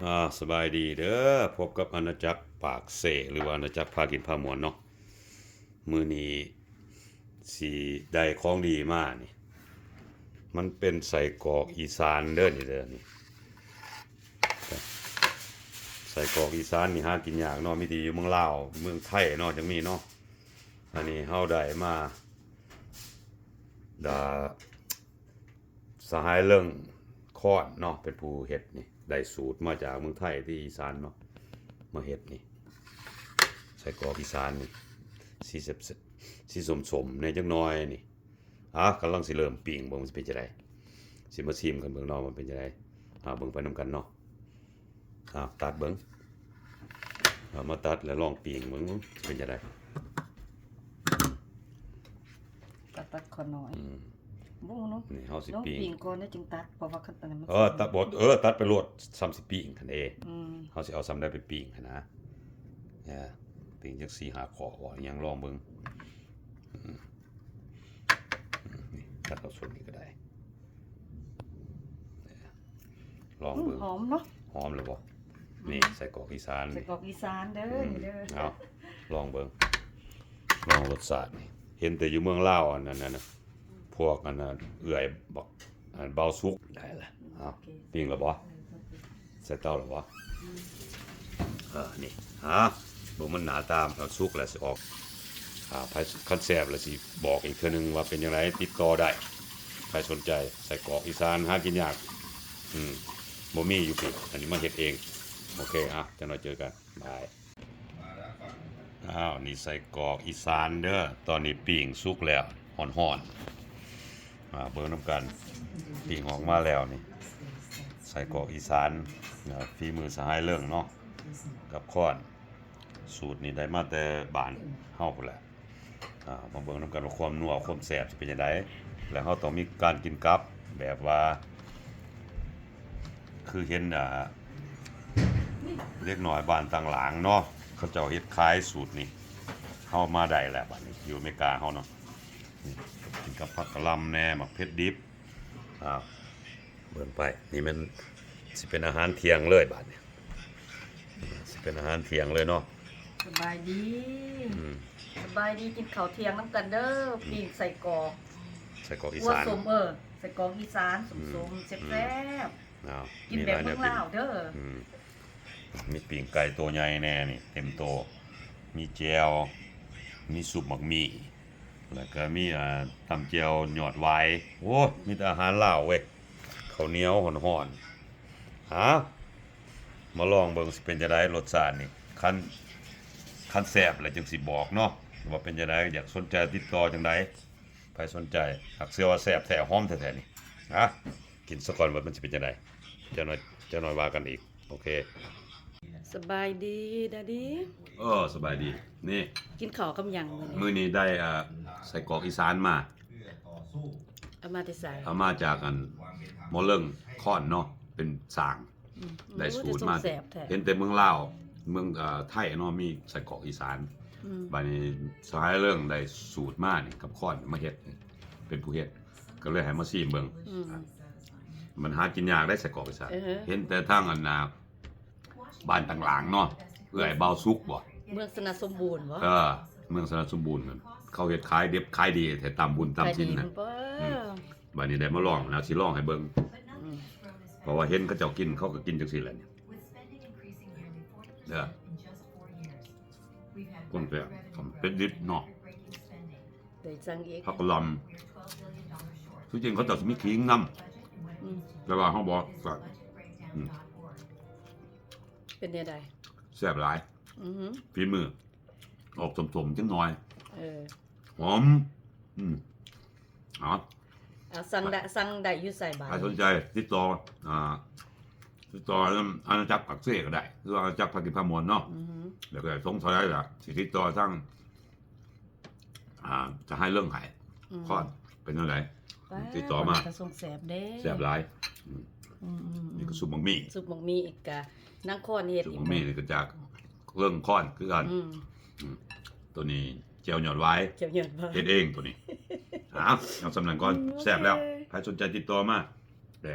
ອາ ສະບາຍດີເດີ ພົບກັບອານາຈັກປາກເຊ ຫຼືວ່າອານາຈັກພາກິນພາມ່ວນເນາະ. ມື້ນີ້ຊິໄດ້ຂອງດີມານີ້ ມັນເປັນໄສ້ກອກອີສານເດີ ນີ້ເດີ ນີ້ ໄສ້ກອກອີສານນີ້ຫາກິນຍາກເນາະ ມີແຕ່ຢູ່ເມືອງລາວ ເມືອງໄທເນາະ ຈັ່ງມີເນາະ. ອັນນີ້ເຮົາໄດ້ມາ ດາ ສະຫາຍເລິ້ງຄອນເນາະ ເປັນຜູ້ເຮັດນີ້ ໄດ້ສູດມາຈາກເມືອງໄທທີ່ອີສານເນາະ ມາເຮັດນີ້ ໄສ້ກອກອີສານນີ້ ສີແຊບ ສີສົ້ມໆແດ່ຈັກໜ່ອຍນີ້. ອາ ກຳລັງຊິເລີ່ມປີ້ງເບິ່ງ ມັນຊິເປັນຈັ່ງໃດ ຊິມາຊີມກັນເບິ່ງເນາະ ວ່າເປັນຈັ່ງໃດ. ອາ ເບິ່ງໄປນຳກັນເນາະ. ອາ ຕັດເບິ່ງ ເອົາມາຕັດແລ້ວລອງປີ້ງເບິ່ງ ເປັນຈັ່ງໃດ? ຕັດ ຕັດຂໍໜ້ອຍ ອືມ ບໍ່ເນາະ ນີ້ເຮົາຊິ ລອງປີ້ງ ປີ້ງກ່ອນແລ້ວຈຶ່ງຕັດ ເພາະວ່າຄັນອັນນັ້ນມັນ ເອີ ຕັດບໍ່ ເອີ ຕັດໄປໂລດ ສ່ຳຊິປີ້ງຫັ້ນເດ້. ອືມ ເຮົາຊິເອົາສ່ຳໃດໄປປີ້ງຫັ້ນນະ ເອີ ປີ້ງຈັກສີ່ຫ້າຂໍ້ບໍ່ ຫຍັງລອງເບິ່ງ. ອືມ ນີ້ ຕັດເອົາສ່ວນນີ້ກໍໄດ້ ລອງເບິ່ງ. ອືມ ຫອມເນາະ ຫອມແລ້ວບໍ່? ອືມ ນີ້ ໄສ້ກອກອີສານ ໄສ້ກອກອີສານເດີ ອືມ ນີ້ເດີ. ເອົາ ລອງເບິ່ງ ລອງລົດຊາດນີ້ ເຫັນແຕ່ຢູ່ເມືອງລາວ ອັນນັ້ນນະ ພວກອັນນັ້ນ ເອື້ອຍບັກ ອັນ ບ່າວສຸກ ໄດ້ລະ. ເອົາ ໂອເຄ ປີ້ງແລ້ວບໍ່? ເອີ ໃສ່ເຕົາແລ້ວບໍ່? ອືມ ເອີ ນີ້ ຫາ ເບິ່ງມັນໜ້າຕາ ເອົາ ສຸກແລ້ວຊິອອກ ອາ ໃຜ ຄັນແຊບແລ້ວຊິບອກອີກເທື່ອໜຶ່ງວ່າເປັນຈັ່ງໃດ ຕິດຕໍ່ໄດ້ ໃຜສົນໃຈ. ໄສ້ກອກອີສານຫາກິນຍາກ ອືມ ບໍ່ມີຢູ່ພີ້ ອັນນີ້ມາເຮັດເອງ. ໂອເຄ ອາ ຈັກໜ້ອຍເຈີກັນ ບາຍ. ອ້າວ ນີ້ໄສ້ກອກອີສານເດີ ຕອນນີ້ປີ້ງສຸກແລ້ວ ຮ້ອນໆ ອາ ເບິ່ງນຳກັນ ປີ້ງອອກມາແລ້ວນີ້ ໄສ້ກອກອີສານ ອາ ຝີມືສະຫາຍເລິ້ງເນາະ ກັບຄ້ອນ. ສູດນີ້ໄດ້ມາແຕ່ບ້ານເຮົາພຸ້ນແຫຼະ. ອາ ມາເບິ່ງນຳກັນວ່າຄວາມນົວຄວາມແຊບຊິເປັນຈັ່ງໃດ ແລະ ເຮົາຕ້ອງມີການກິນກັບແບບວ່າ ຄືເຫັນ ອາ ເດັກນ້ອຍບ້ານຕ່າງຫຼາງເນາະ ເຂົາເຈົ້າເຮັດຂາຍສູດນີ້ ເຮົາມາໄດ້ແລ້ວ ບາດນີ້ຢູ່ອາເມລິກາເຮົາເນາະ. ນີ້ ກິນກັບຜັກກະຫຼ່ຳແດ່ ໝາກເຜັດດິບ. ອາ ເບິ່ງໄປ ນີ້ແມ່ນຊິເປັນອາຫານທ່ຽງເລີຍ ບາດນີ້ ຊິເປັນອາຫານທ່ຽງເລີຍເນາະ. ສະບາຍດີ ອືມ ສະບາຍດີ ກິນເຂົ້າທ່ຽງນຳກັນເດີ. ອືມ ປີ້ງໄສ້ກອກ ໄສ້ກອກອີສານ ເອີ ໄສ້ກອກອີສານ ສົ້ມໆ ອືມ ແຊບໆ. ອ້າວ ກິນແບບເມືອງລາວເດີ. ອືມ ມີປີ້ງໄກ່ໂຕໃຫຍ່ແດ່ນີ້ ເຕັມໂຕ ມີແຈ່ວ ມີຊຸບໝາກໝີ່ ແລ້ວກໍມີ ອາ ຕຳແຈ່ວຍອດຫວາຍ. ໂອ້ ມີແຕ່ອາຫານລາວເວີຍ ເຂົ້າໜຽວຮ້ອນໆ. ຫາ ມາລອງເບິ່ງຊິເປັນຈັ່ງໃດລົດຊາດນີ້. ຄັນ ຄັນແຊບແລ້ວຈຶ່ງຊິບອກເນາະ ວ່າເປັນຈັ່ງໃດ. ຢາກສົນໃຈຕິດຕໍ່ຈັ່ງໃດ ໃຜສົນໃຈ ຫາກເຊື່ອວ່າແຊບແທ້ ຫອມແທ້ໆນີ້. ຫາ ກິນສາກ່ອນວ່າມັນຊິເປັນຈັ່ງໃດ ຈັກໜ້ອຍ ຈັກໜ້ອຍວ່າກັນອີກ. ໂອເຄ ສະບາຍດີດາດີ. ເອີ ສະບາຍດີ. ນີ້ ກິນເຂົ້າກັບຫຍັງມື້ນີ້? ມື້ນີ້ໄດ້ ເອີ ໄສ້ກອກອີສານມາ. ເອົາມາແຕ່ໃສ? ເອົາມາຈາກ ອັນ ໝໍເລິ້ງຄອນເນາະ ເປັນຊ່າງ ອືມ ໄດ້ສູດມາ. ໂອ້ ແຊບແທ້ ເຫັນແຕ່ເມືອງລາວ ເມືອງ ເອີ ໄທເນາະ ມີໄສ້ກອກອີສານ. ອືມ ບາດນີ້ສະຫາຍເລິ້ງໄດ້ສູດມານີ້ ກັບຄອນມາເຮັດ ເປັນຜູ້ເຮັດ ກໍເລີຍໃຫ້ມາຊີມເບິ່ງ. ອືມ ມັນຫາກິນຍາກໄດ໋ ໄສ້ກອກອີສານ. ເອີ ເຫັນແຕ່ທາງອັນນ່າ ບ້ານຕ່າງຫຼາງເນາະ ເອື້ອຍບ່າວສຸກບໍ? ເມືອງຊະນະສົມບູນບໍ? ເອີ ເມືອງຊະນະສົມບູນນັ້ນ ເຂົາເຮັດຂາຍດິບຂາຍດີແທ້ ຕາມບຸນຕາມສິນນະ. ອືມ ບາດນີ້ໄດ້ມາລອງ ແລ້ວຊິລອງໃຫ້ເບິ່ງ. ອືມ ເພາະວ່າເຫັນເຂົາເຈົ້າກິນ ເຂົາກໍກິນຈັ່ງຊີ້ແຫຼະນີ້ເດີ. ຄວາມແຊບ ເປັດດິບເນາະ ໄດ້ສັ່ງອີກ ຜັກກະຫຼ່ຳ ທີ່ຈິງເຂົາເຈົ້າຊິມີຂີງນຳ. ອືມ ແຕ່ວ່າເຮົາບໍ່ໃສ່. ອືມ ເປັນແນວໃດ? ແຊບຫຼາຍ. ອືຮຶ ຝີມື ອອກສົ້ມໆ ຈັກໜ້ອຍ. ເອີ ຫອມ. ອືມ ເອົາ ອ່າ ສັ່ງໄດ້ ສັ່ງໄດ້ຢູ່ໃສບາດນີ້? ໃຜສົນໃຈຕິດຕໍ່ ອ່າ ຕິດຕໍ່ນຳອານາຈັກປາກເຊກໍໄດ້ ຫຼືວ່າອານາຈັກພາກິນພາມ່ວນເນາະ. ອືຮຶ ແລ້ວກໍສົງໄສລະ ຊິຕິດຕໍ່ທາງ ອ່າ ຈະໃຫ້ເລື່ອງໃຫ້. ອືມ ຄອນເປັນຈັ່ງໃດ? ຕິດຕໍ່ມາ. ປາ ກໍຊົງແຊບເດ້ ແຊບຫຼາຍ. ອືມ ອືມໆໆ ນີ້ກໍຊຸບໝາກໝີ່ ຊຸບໝາກໝີ່ກະນາງຄອນເຮັດ. ຊຸບໝາກໝີ່ນີ້ກໍຈາກເລື່ອງຄອນຄືກັນ. ອືມ ອືມ ໂຕນີ້ແຈ່ວຍອດຫວາຍ ແຈ່ວຍອດຫວາຍ ເຮັດເອງໂຕນີ້. ເອົາ ເອົາສ່ຳນັ້ນກ່ອນ. ອືມ ແຊບແລ້ວ ໂອເຄ ໃຜສົນໃຈຕິດຕໍ່ມາເດ້.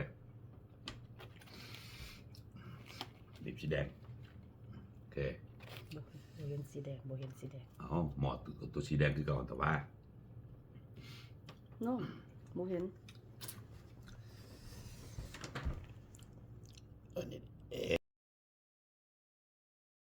ບີບສີແດງ. ໂອເຄ. ບໍ່ ບໍ່ເຫັນສີແດງ ບໍ່ເຫັນສີແດງ. ເອົ້າ ໝໍ້ຕົວ ຕົວສີແດງຄືເກົ່າ ແຕ່ວ່າ no ບໍ່ເຫັນ.